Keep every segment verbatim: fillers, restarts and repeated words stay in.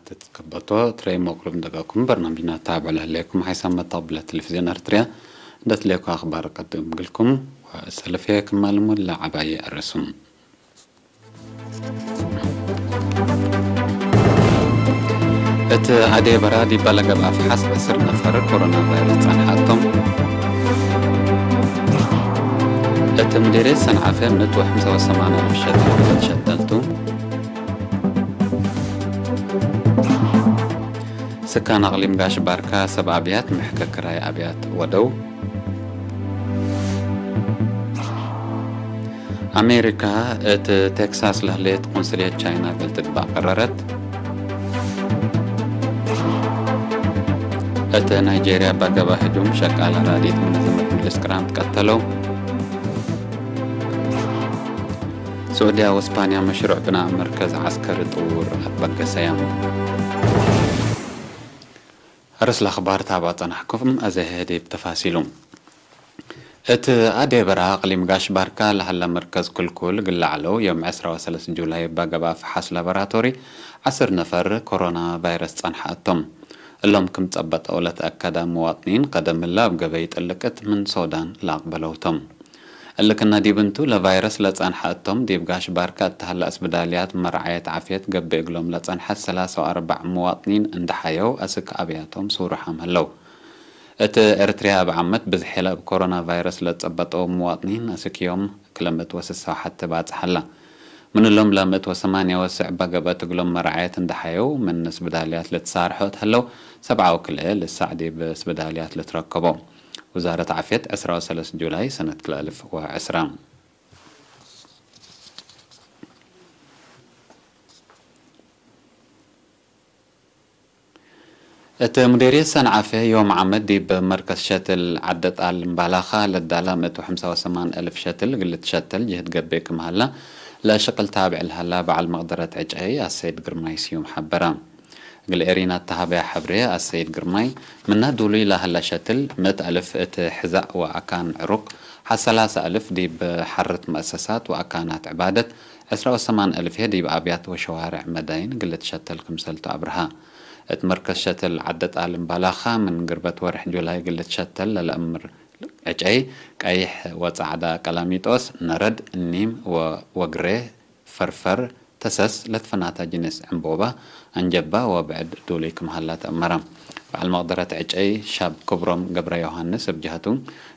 ትትከበቶ ትረይ መቅሩብ እንደጋኩም በርናምጅና ታብዕ ለህሌኩም ሓይሳም መታብለ ቴሌቪዝዮን ኤርትርያ እንደትሌኩ አኽባር ቀድም ግልኩም ወሰለፍየ ክማልሙ ለዐባይ አረሱም። እት አዴ በራ ዲብ ለገብአ ፍሓስ ዐስር ነፈር ኮሮና ቫይረስ ጸንሐቶም። እት ምዴርየት ሰንዓፈ ምእት ወሐምሳ ወሰማን አልፍ ሸትል ሸተልቱ። ስካን አቅሊም ጋሽ ባርካ ሰብ አብያት ምሕከ ክራይ አብያት ወደው። አሜሪካ እት ቴክሳስ ለህሌት ቁንስልየት ቻይና እግል ትትበዕ ቀረረት። እት ናይጄርያ በገበ ህጁም ሸቃለ ራድየት መነዘመት ምልስ ቅራን ትቀተለው። ስዑድያ ወስፓንያ መሽሩዕ ብናእ መርከዝ ዐስከሪ ጥውር አትበገሰያ። ሐርስ ለአኽባር ታብዕ ጸናሕኩም፣ አዜ ህዴ እብ ተፋሲሉ። እት አዴ በራ አቅሊም ጋሽ ባርካ ለሀለ መርከዝ ክልኩል እግል ለዐለው፣ ዮም ዕስራ ወሰለስ ጁላይ እበ ገብአ ፈሓስ ላቦራቶሪ ዐስር ነፈር ኮሮና ቫይረስ ጸንሐ እቶም። እሎም ክም ጸበጠው ለተአከደ ሙዋጥኒን ቀደም እለ እብ ገበይ ጥልቅት ምን ሶዳን ለአቅበለው ቶም። እሊ ክነ ዲብ እንቱ፣ ለቫይረስ ለጸንሐ እቶም፣ ዲብ ጋሽ ባርካ እት ሀለ እስብዳልያት መርዓየት ዓፍየት ገብእ እግሎም ለጸንሐት ሰላሳ ወአርበዕ ሙዋጥኒን እንዴ ሐየው፣ አስክ አብያቶም ሱሩሓም ህለው። እት ኤረትርያ እብ ዓመት ብዝሕ እለ እብ ኮሮና ቫይረስ ለጸበጠው ሙዋጥኒን አስክ ዮም ክለ ምእት ወስሳ ወሐቴ ባጽሕ ሀላ። ምን እሎም ለምእት ወሰማንያ ወስዕ እበ ገብአት እግሎም መርዓየት እንዴ ሐየው፣ ምን እስብዳልያት ልትሳርሖ እት ሀለው፣ ሰብዓ ወክልኤ ልሳዕ ዲብ እስብዳልያት ልትረከቦ። ውዛረት ዓፍየት ዕስራ ወሰለስ ጁላይ ሰነት ክልኤ አልፍ ወዕስራ። እት ሙዴርየት ሰንዓፈ ዮም ዓመት ዲብ መርከዝ ሸትል ዐደ ጣል እምባላኻ ለዳላ ምእት ወሐምሳ ወሰማን አልፍ ሸትል እግል ልትሸተል ጅህድ ገብእ ክም ሀላ ለሽቅል ታብዕ ለሀላ በዐል መቅደረት ዕጨይ አሰይድ ግርማይ ስዩም ሐበረ። እግል ኤሪና እተሃበያ ሐብሬ አሰይድ ግርማይ፣ ምና ዱሉይ ለሀለ ሸትል ምእት አልፍ እት ሕዛእ ወአካን ዕሩቅ፣ ሐ-፣ ሰላሰ አልፍ ዲብ ሐርት መአሰሳት ወአካናት ዕባደት፣ ዕስራ ወሰማን አልፍ ህዬ ዲብ አብያት ወሸዋርዕ መዳይን እግል ልትሸተል ክምሰልቱ አብርሃ። እት መርከዝ ሸትል ዐደ ጣል እምባላኻ ምን ግርበት ወርሕ ጁላይ እግል ልትሸተል ለለአምር ዕጨይ፣ ቀይሕ ወጸዕዳ ቀላሚጦስ፣ ነረድ፣ እኒም ወወግሬ፣ ፈርፈር፣ ተሰስ ለትፈናተ ጅንስ ዕንቦበ፣ አንጀባ ወብዕድ ዱሉይ ክም ሀላ ተአመረ። በዐል መቅደረት ዕጨይ ሻብ ክብሮም ገብረዮሃንስ እብ ጀሀቱ፣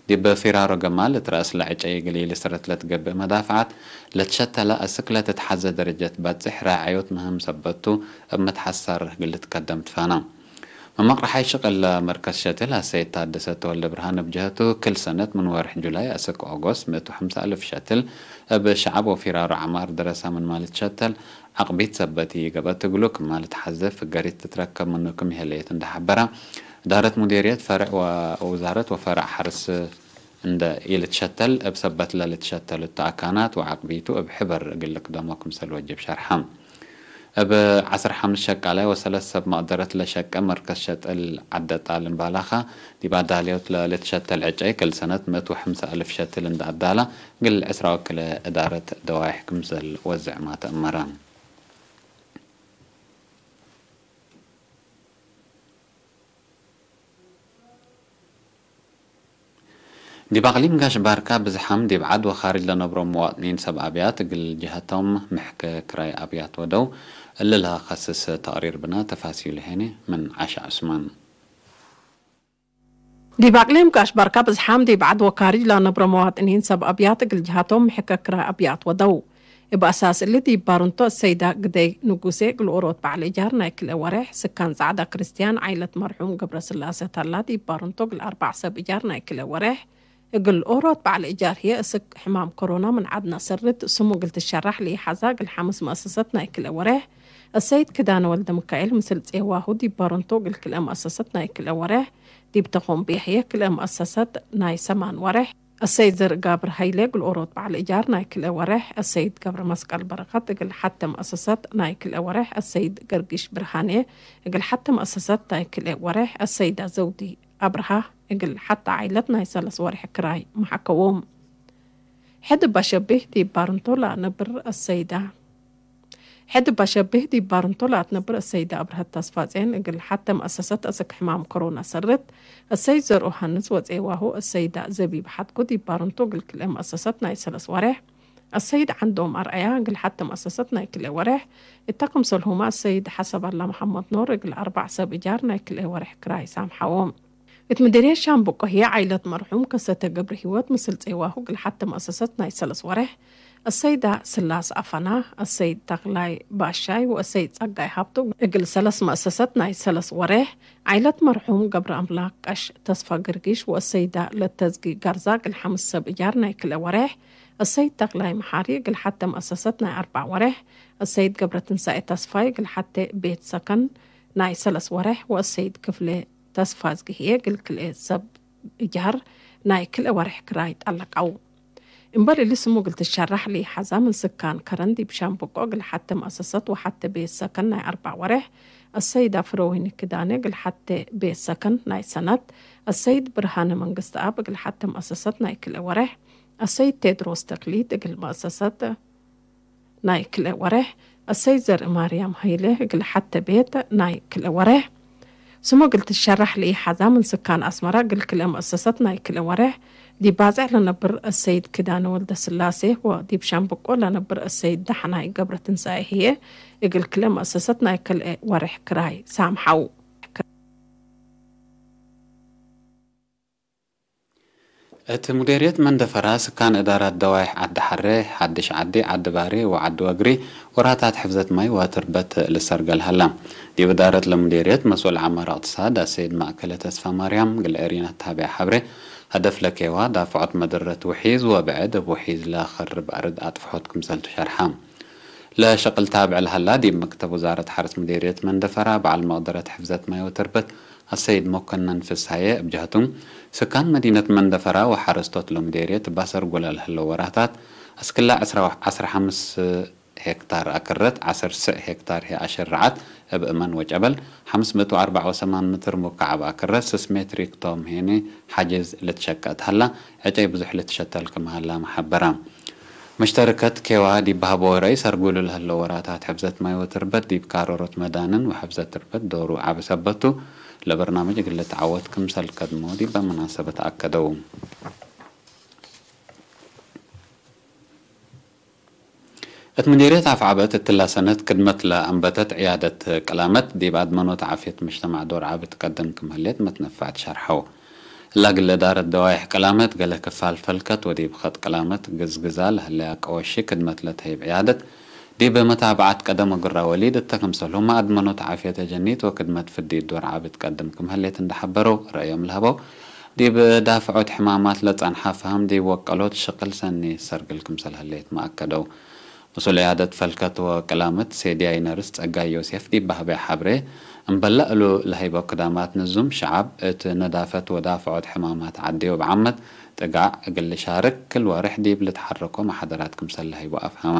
ዲብ ፊራሮ ገማል እት ረአስለ ዕጨይ እግል ኢልስረት ለትገብእ መዳፍዐት ለትሸተለ አስክ ለትትሐዘ ደረጀት በጽሕ ራዐዮት ምህም ሰበት ቱ፣ እብ መትሐሳር እግል ልትከደም ትፋነ። መመቅረሓይ ሽቅል ለመርከዝ ሸትል አሰይድ ታደሰ ተወልደ ብርሃን እብ ጀሀቱ፣ ክል ሰነት ምን ወርሕ ጁላይ አስክ ኦጎስት ምእት ወሐምሳ አልፍ ሸትል እብ ሸዐብ ወፊራሮ ዐማር ደረሰ ምንመ ልትሸተል ዐቅቢት ሰበት ኢገብአት እግሉ፣ ክምመ ልትሐዜ ፍገሪት ትትረከብ ምኑ ክም ኢሀለየት እንዴ ሐበረ፣ እዳረት ሙዴርየት ፈርዕ ወውዛረት ወፈርዕ ሐርስ እንዴ ኢልትሸተል፣ እብ ሰበት ለልትሸተሉ እተ አካናት ወዐቅቢቱ እብ ሕበር እግል ልክደሞ ክምሰል ወጅብ ሸርሐ። እብ ዐስር ሐምስ ሸቃላይ ወሰለስ ሰብ መቅደረት ለሸቄ መርከዝ ሸትል ዐደ ጣል እምባላኻ፣ ዲብ አዳልዮት ለልትሸተል ዕጨይ፣ ክል ሰነት ምእት ወሐምሳ አልፍ ሸትል እንዴ አዳላ፣ እግል ዕስራ ወክልኤ እዳረት ደዋይሕ ክምሰል ወዝዕማ ተአመረ። ዲብ አቅሊም ጋሽ ባርካ ብዝሓም ዲብ ዐድ ወካርጅ ለነብሮ መዋጥኒን ሰብ አብያት እግል ጀሀቶም ምሕከ ክራይ አብያት ወደው። እሊ ለከስስ ተቅሪር ብነ፣ ተፋሲሉ ሄኒ ምን ዓሻ ዑስማን። ዲብ አቅሊም ጋሽ ባርካ ብዝሓም ዲብ ዐድ ወካርጅ ለነብሮ መዋጥኒን ሰብ አብያት እግል ጀሀቶም ምሕከ ክራይ አብያት ወደው። እብ አሳስ እሊ ዲብ ባርንቶ እሰይዳ ግደይ ንጉሴ እግል ኦሮት በዐል እጃር ናይ ክልኤ ወሬሕ፣ ስካን ጸዕዳ ክርስትያን ዓይለት መርሑም ገብረስላሴ ተላ ዲብ ባርንቶ እግል አርበዕ ሰብ እጃር ናይ ክልኤ ወሬሕ፣ እግል ኦሮት በዐል እጃር ህዬ እስክ ሕማም ኮሮና ምን ዐድ ነአሰርት ስሙ እግል ትሸራሕ ለኢሐዛ እግል ሐምስ መአሰሰት ናይ ክልኤ ወሬሕ፣ እሰይድ ክዳነ ወልደምካኤል ምስል ጼዋሁ ዲብ ባርንቶ እግል ክልኤ መአሰሰት ናይ ክልኤ ወሬሕ፣ ዲብ ተኾምቤ ህዬ ክልኤ መአሰሰት ናይ ሰማን ወሬሕ፣ አሰይድ ዘርጋብር ሀይሌ እግል ኦሮት በዐል እጃር ናይ ክልኤ ወሬሕ፣ አሰይድ ገብረመስቀል በረከት እግል ሐቴ መአሰሰት ናይ ክልኤ ወሬሕ፣ አሰይድ ገርጊሽ ብርሃኔ እግል ሐቴ መአሰሰት ናይ ክልኤ ወሬሕ፣ አሰይዳ ዘውዲ አብርሃ እግል ሐቴ ዓይለት ናይ ሰለስ ወሬሕ ክራይ መሐከዎም። ሕድ እበ ሸቢህ ዲብ ባርንቶ ለአነብር አሰይዳ ሕድ ባሸብህ ዲብ ባርንቶ ለአትነብር እሰይዳ አብርሀት ተስፋጼን እግል ሐቴ መአሰሰት አስክ ሕማም ኮሮና ሰርት፣ እሰይድ ዘርኡ ሀንስ ወጼዋሁ እሰይዳ ዘቢብ ሐድጉ ዲብ ባርንቶ እግል ክልኤ መአሰሰት ናይ ሰለስ ወሬሕ፣ እሰይድ ዐንዶም አርአያ እግል ሐቴ መአሰሰት ናይ ክልኤ ወሬሕ፣ እተ ክምሰልሁመ እሰይድ ሐሰባላ መሐመድ ኖር እግል አርበዕ ሰብ እጃር ናይ ክልኤ ወሬሕ ክራይ ሳምሐዎም። እት ምዴርየት ሻምበቆ ህዬ ዓይለት መርሑም ከሰተ ገብረሂወት ምስል ጼዋሁ እግል ሐቴ መአሰሰት ናይ ሰለስ ወሬሕ፣ አሰይዳ ስላስ አፈና፣ አሰይድ ተክላይ ባሻይ ወአሰይድ ጸጋይ ሀብቱ እግል ሰለስ መአሰሰት ናይ ሰለስ ወሬሕ፣ ዓይለት መርሑም ገብረአምላክ ቀሽ ተስፋ ግርጊሽ ወአሰይዳ ለተዝጊ ጋርዛ እግል ሐምስ ሰብ እጃር ናይ ክልኤ ወሬሕ፣ አሰይድ ተክላይ መሓሪ እግል ሐቴ መአሰሰት ናይ አርበዕ ወሬሕ፣ አሰይድ ገብረትንሳኤ ተስፋይ እግል ሐቴ ቤት ሰከን ናይ ሰለስ ወሬሕ ወአሰይድ ክፍሌ ተስፋዝጊ ህዬ እግል ክልኤ ሰብ እጃር ናይ ክልኤ ወሬሕ ክራይ ጠለቀው። እምበል እሊ ስሙ እግል ትሸራሕ ለኢሐዛ ምን ስካን ከረን ዲብ ሻምበቆ እግል ሐቴ መአሰሰት ወሐቴ ቤት ሰከን ናይ አርበዕ ወሬሕ፣ አሰይድ አፍረወይኒ ክዳኔ እግል ሐቴ ቤት ሰከን ናይ ሰነት፣ አሰይድ ብርሃነ መንግስትአብ እግል ሐቴ መአሰሰት ናይ ክልኤ ወሬሕ፣ አሰይድ ቴድሮስ ተክሊት እግል መአሰሰት ናይ ክልኤ ወሬሕ፣ አሰይድ ዘርእ ማርያም ሀይለ እግል ሐቴ ቤት ናይ ክልኤ ወሬሕ፣ ስሙ እግል ትሸራሕ ለኢሐዛ ምን ስካን አስመረ እግል ክልኤ መአሰሰት ናይ ክልኤ ወሬሕ፣ ዲብ ባጽዕ ለነብር አሰይድ ክዳነ ወልደስላሴ ወዲብ ሻምበቆ ለነብር አሰይድ ደሐናይ ገብረትንሳኤ ህዬ እግል ክልኤ መአሰሰት ናይ ክልኤ ወሬሕ ክራይ ሳምሐው። እት ሙዴርየት መንደፈራ፣ ስካን እዳራት ደዋይሕ ዐዲ ሐሬ፣ ሐድሽ ዐዲ፣ ዐዲ ባሬ ወዐዲ ወግሪ ወራታት ሕፍዘት ማይ ወትርበት ልሰርገል ሀላ። ዲብ እዳረት ለሙዴርየት መስኡል ዐማር እቅትሳድ አሰይድ ማእከለ ተስፋማርያም እግል ኤሪና ታብዕ ሐብሬ፣ ሀደፍ ለኬዋ ዳፍዖት መደረት ውሒዝ ወብዕድ እብ ውሒዝ ለከርብ አርድ አጥፍሖት ክምሰልቱ ሸርሐ። ለሸቅል ታብዕ ለሀላ ዲብ መክተብ ውዛረት ሐርስ ሙዴርየት መንደፈራ በዐል መቅደረት ሕፍዘት ማይ ወትርበት አሰይድ መኮነን ፍስሀየ እብ ጀህቱ፣ ስካን መዲነት መንደፈራ ወሐረስቶት ለሙዴርየት ባሰርጉ ለልህለው ወራታት፣ አስክላ ዐስራ፣ ዐስራ ሐምስ ሄክታር አክረት፣ ዐስር ስዕ ሄክታር ህይ አሸርዓት፣ እብ እመን ወጨበል፣ ሐምስ ምእት ወአርበዕ ወሰማን ምትር ሙካዕብ አክረት፣ ስስ ሜትሪክ ቶም ሄኒ ሐጅዝ ልትሸቀ እት ሀላ፣ ዕጨይ ብዙሕ ልትሸተል ክም ሀላመ ሐበረ። መሽተርከት ኬዋ ዲብ በሀበወ ረአይ፣ ሰርጉሉ ለህለው ወራታት ሕፍዘት ማይ ወትርበት ዲብ ካሮሮት መዳንን ወሕፍዘት ትርበት ዶሩ ዐቢ ሰበት ቱ፣ ለበርናምጅ እግል ልትዐወት ክምሰል ከድሞ ዲበ መናሰበት አከደው። እት ምዴርየት አፍዐበት እትላ ሰነት ክድመት ለአንበተት ዕያደት ቅላመት፣ ዲብ አድመኖት ዓፍየት መጅተማዕ ዶር ዐቢ ትቀድም ክም ህሌት መትነፈዕት ሸርሐው። እላ እግል እዳረት ደዋይሕ ቅላመት ገሌ ክፋል ፈልከት ወዲብ ኸጥ ቅላመት ግዝግዛ ለህለያ ቀወሺ ክድመት ለተህይብ ዕያደት፣ ዲብ መታብዐት ቀደም ወግራ ወሊድ እተ ክምሰልሁመ አድመኖት ዓፍየት ጀኒት ወክድመት ፍዲት ዶር ዐቢ ትቀድም ክም ህሌት እንዴ ሐበረው ረአዮም ለሀበው፣ ዲብ ዳፍዖት ሕማማት ለጸንሐ ፈሀም ዲብ ወቀሎት ሽቅል ሰኒ ሰርግል ክምሰል ህሌት መአከደው። መስኡል ዕያደት ፈልከት ወቅላመት ሴድያይ ነርስ ጸጋይ ዮሴፍ ዲብ በህበ ሐብሬ፣ እምበለ እሉ ለሀይቦ ክዳማት ንዙም ሸዐብ እት ነዳፈት ወዳፍዖት ሕማማት ዐዴ ወብዓመት ጥጋዕ እግል ልሻርክ ክል ወርሕ ዲብ ልትሐረኮ መሓደራት ክምሰል ለሀይቦ አፍሀመ።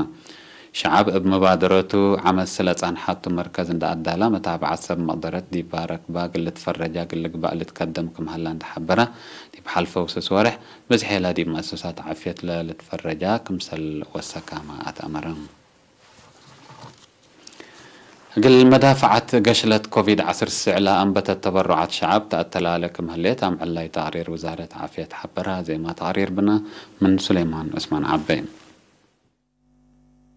ሸዐብ እብ መባደረቱ ዐመት ለጸንሐቱ መርከዝ እንዴ አዳላ መታብዐት ሰብ መቅደረት ዲብ ረክባ እግል ልትፈረጃ እግል ልግባእ ልትከደም ክም ሀላ እንዴ ሐበረ፣ ዲብ ሐልፈው ስስ ወርሕ ብዝሔ ለዲብ መአሰሳት ዓፍየት ለልትፈረጃ ክምሰል ወሰካመ አትአመረ። እግል መዳፈዐት ገሽለት ኮቪድ ዐስር ስዕ ለአንበተት ተበሩዓት ሸዐብ ተአተላለ ክም ህሌት አምዕላይ ተቅሪር ውዛረት ዓፍየት ሐበረ። ዜማ ተቅሪር ብነ ምን ሱሌማን ዑስማን ዐቤ።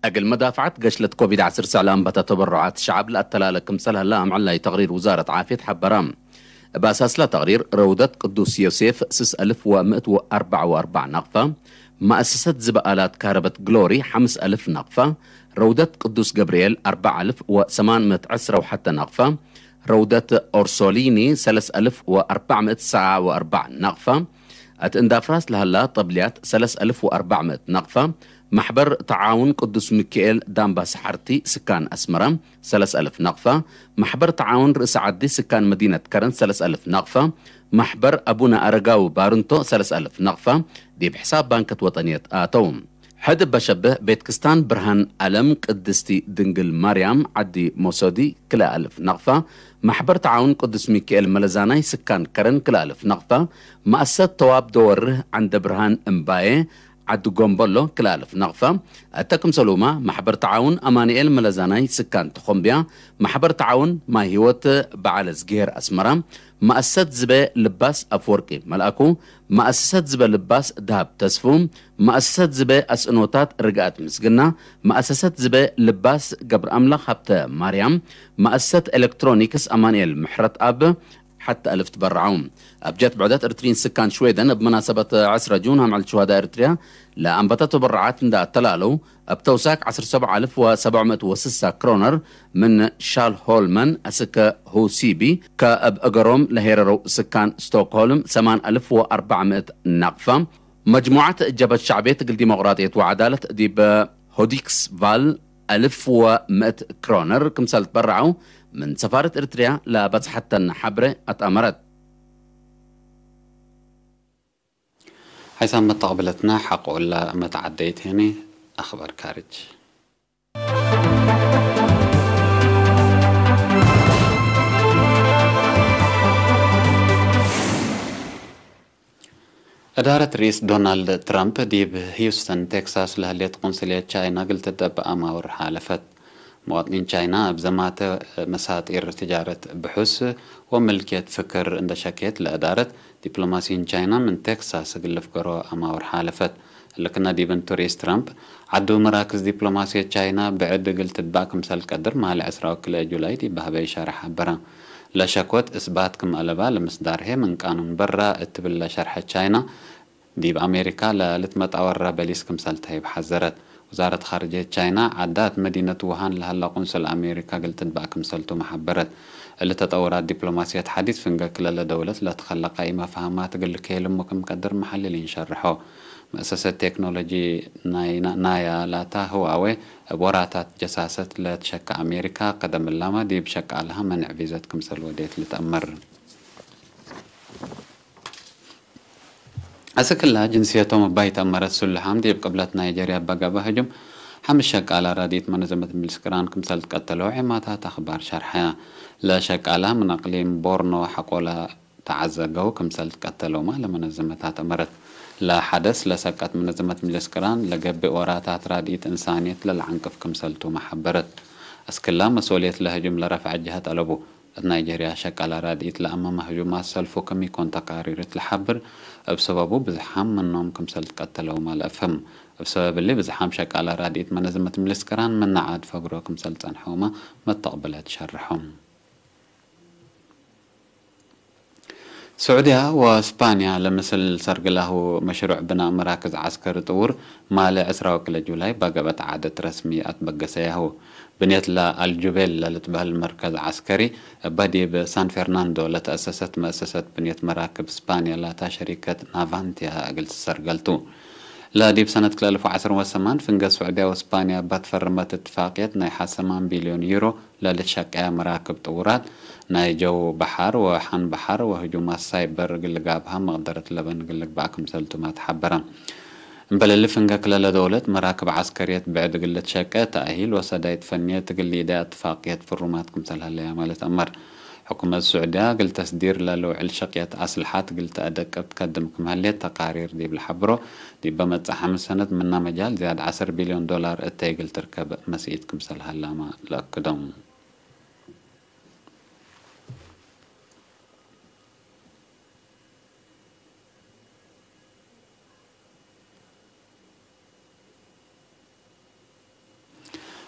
እግል መዳፈዐት ገሽለት ኮቪድ ዐስር ስዕ ለአንበተ ተበሩዓት ሸዐብ ለአተላለ ክምሰል ሀለ አምዕላይ ተቅሪር ውዛረት ዓፍየት ሐበረ። እብ አሳስለ ተቅሪር፣ ረውደት ቅዱስ ዮሴፍ ስስ አልፍ ወምእት ወአርበዕ ወአርበዕ ነቅፈ፣ መአሰሰት ዝብአላት ካህረበት ግሎሪ ሐምስ አልፍ ነቅፈ፣ ረውደት ቅዱስ ገብርኤል አርበዕ አልፍ ወሰማን ምእት ዐስረ ወሐተ ነቅፈ፣ ረውደት ኦርሶሊኒ ሰለስ አልፍ ወአርበዕ ምእት ሰዓ ወአርበዕ ነቅፈ፣ እት እንዳፍራስ ለሀላ ጠብልያት ሰለስ አልፍ ወአርበዕ ምእት ነቅፈ፣ መሕበር ተዓውን ቅዱስ ሚካኤል ዳምባ ሰሓርቲ ስካን አስመረ ሰለስ አልፍ ነቅፈ፣ መሕበር ተዓውን ርእሰ ዐዲ ስካን መዲነት ከረን ሰለስ አልፍ ነቅፈ፣ መሕበር አቡነ አረጋዊ ባርንቶ ሰለስ አልፍ ነቅፈ ዲብ ሕሳብ ባንከት ወጠንየት አተው። ሕድ እበ ሸብህ ቤት ክስታን ብርሃን አለም ቅድስቲ ድንግል ማርያም ዐዲ ሞሶዲ ክልኤ አልፍ ነቅፈ፣ መሕበር ተዓውን ቅዱስ ሚካኤል መለዛናይ ስካን ከረን ክልኤ አልፍ ነቅፈ፣ መአሰት ተዋብ ደወርህ ዐንደ ብርሃን እምባዬ ዐዲ ጎምቦሎ ክልአልፍ ነቅፈ። እተ ክምሰሉመ፣ ማሕበር ተዓውን አማኑኤል መለዛናይ ስካን ተኾምብያ፣ ማሕበር ተዓውን ማይ ህይወት በዐል እዝግሄር አስመራ፣ መአሰሰት ዝበ ልባስ አፍወርቂ መልአኩ፣ መአሰሰት ዝበ ልባስ ደሃብ ተስፉ፣ መአሰሰት ዝበ አስእኖታት ርግአት ምስግና፣ መአሰሰት ዝበ ልባስ ገብረአምላክ ሀብተ ማርያም፣ መአሰሰት ኤሌክትሮኒክስ አማኑኤል ምሕረትአብ፣ ሐተ አልፍ ትበረዐው። አብጀት ብዕደት እርትሪን ስካን ሽዌደን እብ መናሰበት ዐስረ ጁን፣ ሐምዕል ሹሀዳ ኤርትርያ፣ ለአንበተ ተበረዓት እንደ አተላለው፣ እብ ተውሳክ ዐስር ሰብዕ አልፍ ወሰብዕ ምእት ወስሳ ክሮነር ምን ሻልሆልመን እስከ ሁሲቢ፣ ከእብ እገሮም ለሄረረው ስካን ስቶክሆልም ሰማን አልፍ ወአርበዕ ምእት ናቅፋ፣ መጅሙዐት ጀብሀት ሸዕብየት እግል ዲሞቅራጥየት ወዐዳለት ዲብ ሆዲክስቫል አልፍ ወምእት ክሮነር ክምሰል ትበረዐው ምን ሰፋረት ኤርትርያ ለበጽሐተነ ሐብሬ አትአመረት። ሐይሳም መተቅብለትነ ሐቆ እለ መትዐደይት ህኒ አኽባር ካርጅ። እዳረት ርኢስ ዶናልድ ትራምፕ ዲብ ሂውስተን ቴክሳስ ለህሌት ቁንስልየት ቻይና እግል ትደበእ አማውር ሓለፈት። መዋጥኒን ቻይና እብ ዘማተ መሳጢር ትጃረት ብሑስ ወምልክየት ፍክር እንደ ሸኬት ለእዳረት ዲፕሎማሲይን ቻይና ምን ቴክሳስ እግል ልፍገሮ አማውር ሓለፈት። እሊ ክነ ዲብ እንቱ ርኢስ ትራምፕ ዐዱ መራክዝ ዲፕሎማሲየት ቻይና ብዕድ እግል ትትባእ ክምሰል ቀድር ማሌ ዕስራ ወክልኤ ጁላይ ዲብ በሀበ ኢሻረ ሐበረ። ለሸኮት እስባት ክም አለባ ለምስዳር ህዬ ምን ቃኑን በራ እት ብለ ሸርሐት ቻይና፣ ዲብ አሜሪካ ለልትመጣወረ በሊስ ክምሰል ተህይብ ሐዘረት። ውዛረት ኻርጅየት ቻይና ዐዳት መዲነት ውሃን ለሀላ ቁንስል አሜሪካ እግል ትትባእ ክምሰልቱመ ሐበረት። እሊ ተጠውራት ዲፕሎማሲየት ሐዲስ ፍንገክ ለለ ደውለት ለትከለቀ ኢመፋህማት እግል ልክሄልሙ ክም ቀድር መሐልሊን ሸርሖ። መአሰሰት ቴክኖሎጂ ናይና-፣ ናያ ላታ ህዋዌ እብ ወራታት ጀሳሰት ለትሸከ አሜሪካ፣ ቀደም እላመ ዲብ ሸቃልሃ መንዕ ቪዘት ክምሰል ወዴት ልትአመር። አስክላ ጅንስየቶም እባ ኢተአመረት ስሉሓም ዲብ ቅብለት ናይጀርያ እበ ገብአ ህጁም፣ ሐምስ ሸቃላ ራድኢት መነዘመት ሚልስክራን ክምሰል ትቀተለው ዔማታት አኽባር ሸርሐ። ለሸቃላ ምን አቅሊም ቦርኖ ሐቆለ ተዐዘገው ክምሰል ትቀተለውመ ለመነዘመታት አመረት። ለሐደስ ለሰቀት መነዘመት ሚልስክራን ለገብእ ወራታት ራድኢት እንሳንየት ለለዐንቅፍ ክምሰልቱመ ሐበረት። አስክላ መሶልየት ለህጁም ለረፍዐ ጀሀት አለቡ። እት ናይጀርያ ሸቃላ ራድኢት ለአመመ ህጁማት ሰልፉ ክም ኢኮን ተቃሪር እት ለሐብር፣ እብ ሰበቡ ብዝሓም ምኖም ክምሰል ትቀተለውመ ለአፍህም። እብ ሰበብ እሊ ብዝሓም ሸቃላ ራድኢት መነዘመት ሚልስክራን ምነ ዐድ ፈግሮ ክምሰል ጸንሐውመ መተቅብለት ሸርሖም። ስዑድያ ወስፓንያ ለምስል ሰርግላሁ መሽሩዕ ብናእ መራክዝ ዐስከሪ ጥውር ማሌ ዕስራ ወክልኤ ጁላይ ባገብአት ዓደት ረስሚ አትበገሰያሁ። ብንየት ለአልጁቤል ለልትበህል መርከዝ ዐስከሪ እበ ዲብ ሳን ፌርናንዶ ለተአሰሰት መአሰሰት ብንየት መራክብ ስፓንያ ላታ ሸሪከት ናቫንቲያ እግል ትሰርገልቱ። ለዲብ ሰነት ክልኤ አልፍ ወዐስር ወሰማን ፍንገ ስዑድያ ወስፓንያ እባ ትፈርመት እትፋቅየት ናይ ሐ ሰማን ቢልዮን ዩሮ ለልትሸቀያ መራክብ ጥውራት፣ ናይ ጀው በሐር ወሐን በሐር ወህጁማት ሳይበር እግል ልጋብሃ መቅደረት ለበን እግል ልግበእ ክምሰልቱመ ተሐበረ። እምበለሊ ፍንገ ክለለ ደውለት መራክብ ዐስከርየት ብዕድ እግል ልትሸቄ፣ ተእሂል ወሰዳይት ፈንየት እግል ሊደያ እትፋቅየት ፍሩማት ክምሰል ሀለያመ ልትአመር። ሕኩመት ስዑድያ እግል ተስዲር ለልውዕል ሸቅየት አስልሐት እግል ተአደቅብ ትከድም ክም ሀሌት ተቃሪር ዲብ ለሐብሮ፣ ዲበ መጽእ ሐምስ ሰነት ምና መጃል ዝያድ ዐስር ቢልዮን ዶላር እተይ እግል ትርከብ መስኢት ክምሰል ሀላመ ለአክዶም።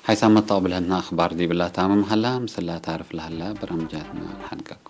ሐይሳም መተቅብለትና አኽባር ዲብላ ታምም ሀላ፣ ምስላ ታርፍ ለሀላ በርናምጃትና ሐድገብ።